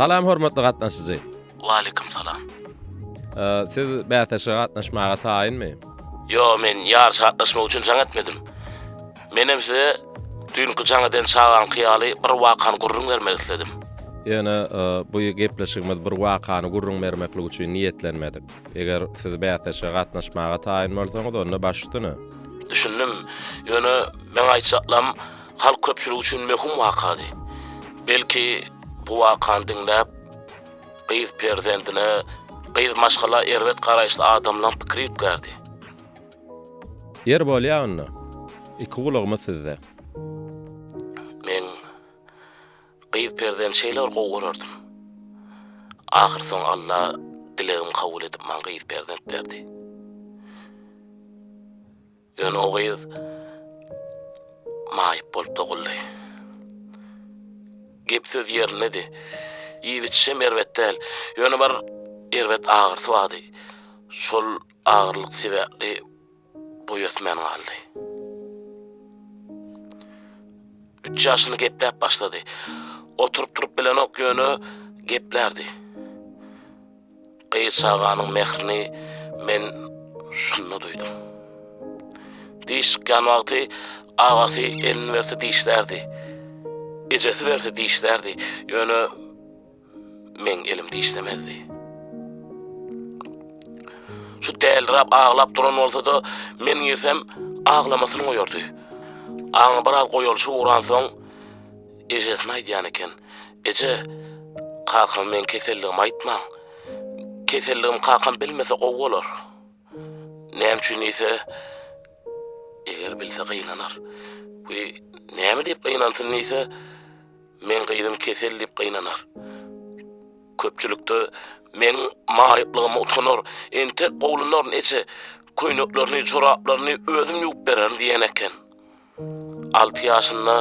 Salam hormatly gatnaşyjy. Waleýkim salam. Siz bäsleşige gatnaşmaga taýynmy? Ýo, men ýaryşa gatnaşmak üçin jaň etmedim. Menem size düýnki jaň eden çagaňky ýaly bir wakany gürrüň bermek isledim. Ýöne bu gepleşigimiz bir wakany gürrüň bermeklik üçin niýetlenmedik. Eger siz bäsleşige gatnaşmaga taýyn bolsaňyz, onda baş üstüne. Düşündim. Ýöne meň aýtjaklarym halk köpçüligi üçin möhüm wakady. Belki, bu wakany diňläp, gyz perzendine, gyz maşgala erbet garaýyşly adamlaň pikiri üýtgärdi. Ýeri bolýa onda. Iki gulagymyz sizde. Men gyz perzent şeýle bir gowy görerdim. Ahyr soň Alla dilegimi kabul edip maňa gyz perzent berdi. Ýöne o gyz maýyp bolup doguldy. Gep söz ýerindedi. Iýip-içişem erbet däl. Ýöne bir erbet agyrysy bardy. Şol agyrlyk sebäpli boýy ösmän galdy. Üç ýaşynda gepläp başlady. Oturyp-turup bilenok, ýöne geplärdi. Gyz çaganyň mährini men şunda duýdum. Diş çykýan wagty agasy elini berse dişlärdi. Ejesi berse dişlärdi. Ýöne meň elim dişlemezdi. Şu dälirap aglap duran bolsa-da, men girsem aglamasyny goýardy. Aňy biraz goýalyşyp ugransoň, Ejesine aýdýan eken, Eje, kakama meň keselligimi aýtmaň. Keselligimi kakam bilmese gowy bolar. Näme üçin diýse, eger bilse gynanar. We näme diýip gynansyn diýse, meň gyzym kesel diýip gynanar. Köpçülikde meň maýyplygyma utanar, entek gowlanaryn eje, köýneklerini, joraplaryny özüm ýuwup bererin diýen eken. Alty ýaşynda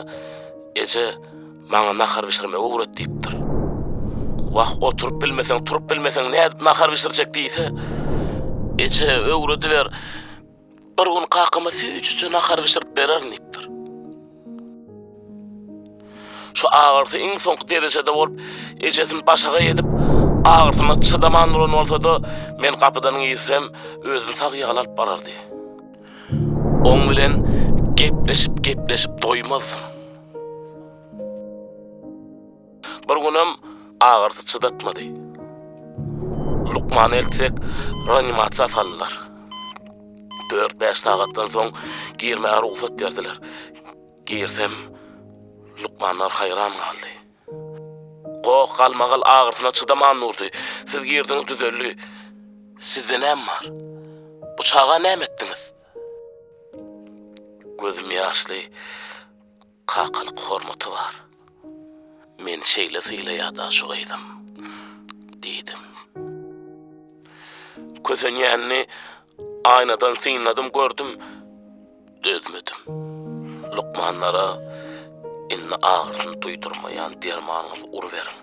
Eje, maňa nahar bişirmegi öwret diýipdir. Wah, oturyp bilmeseň, turup bilmeseň nädip nahar bişirjek diýse, Eje, öwrediber, bir gün kakama süýjüje nahar bişirip bererin diýipdir. Şu agyrysy iň soňky derejede bolup, ejesini başagaý edip, agyrsyna çydaman duran bolsa-da, men gapydan girsem, özüni sag ýaly alyp barardy. Oň bilen gepleşip-gepleşip doýmazdym. Bir günem agyrysy çydatmady. Lukmana eltsek, reanimasiýa saldylar. Dört-bäş sagatdan soň girmäge rugsat berdiler. Girsem, lukmanlar haýran galdy. Goh-galmagal agyrsyna çydaman durdy. Siz girdiňiz düzeldi. Sizde näme bar? Bu çaga näme etdiňiz? Gözüm ýaşly, kakalyk hormaty bar. Meni şeýle sylaýar-da şu gyzym, diýdim. Kösenýänini aýnadan synladym, gördüm. Dözmedim. Lukmanlara indi agyrsyny duýdurmaýan dermanyňyzy uruberiň.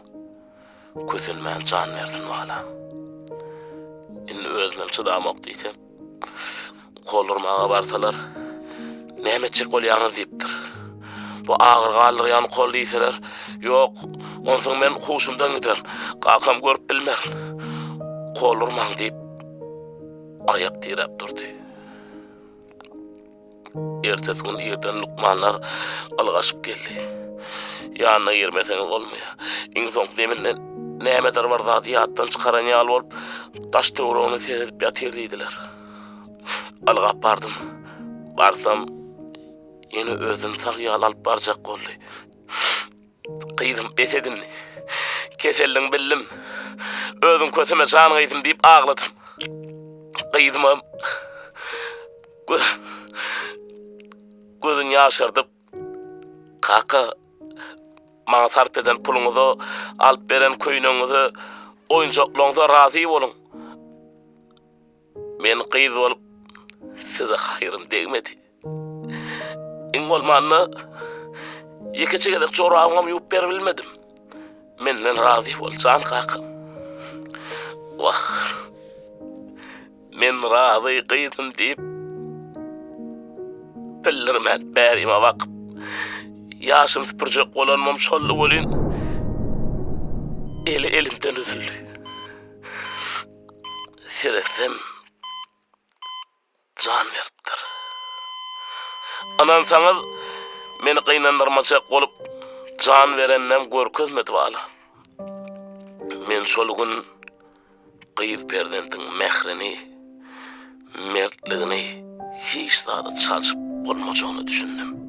Kösenmän jan bersin balam. Indi özümem çydamok diýsem, ukol urmaga barsalar, näme etjek bolýaňyz diýipdir. Bu agyr galdyrýan ukol diýseler, ýok, onsoň men huşumdan giderin, kakam görüp bilmerin. Ukol urmaň diýip, aýak diräp durdy. Ertesi gün irden lukmanlar ylgaşyp geldi. Ýanyna girmeseňiz bolmaýar. Iň soňky deminde nämedir bir zady ýatdan çykaran ýaly bolup, daş-töweregine seredip ýatyr diýdiler. Ylgap bardym. Barsam, ýene özüni sag ýaly alyp barjak boldy. Gyzym, bes et indi. Keseldiň bildim. Özüň köseme jan gyzym diýip agladym. Gyzymam gözüni ýaşardyp, Kaka, maňa sarp eden puluňyza, alyp beren köýnegiňize, oýunjaklaryňyza razy boluň. Men gyz bolup size haýrym degmedi. Iň bolmanda ýekeje gezek jorabyňam ýuwup beribilmedim. Menden razy bol, jan kakam. Wah. Men razy gyzym diýip bildirmän bärime bakyp ýaşymy süpürjek bolanymam şoldy welin. Eli elimden üzüldi. Seretsem, jan beripdir. Ynansaňyz, meni gynandyrmajak bolup, jan bereninem görkezmedi bala. Men şol gün gyz perzentiň mährini, mertligini hiç zada çalşyp bolmajagyna düşündim.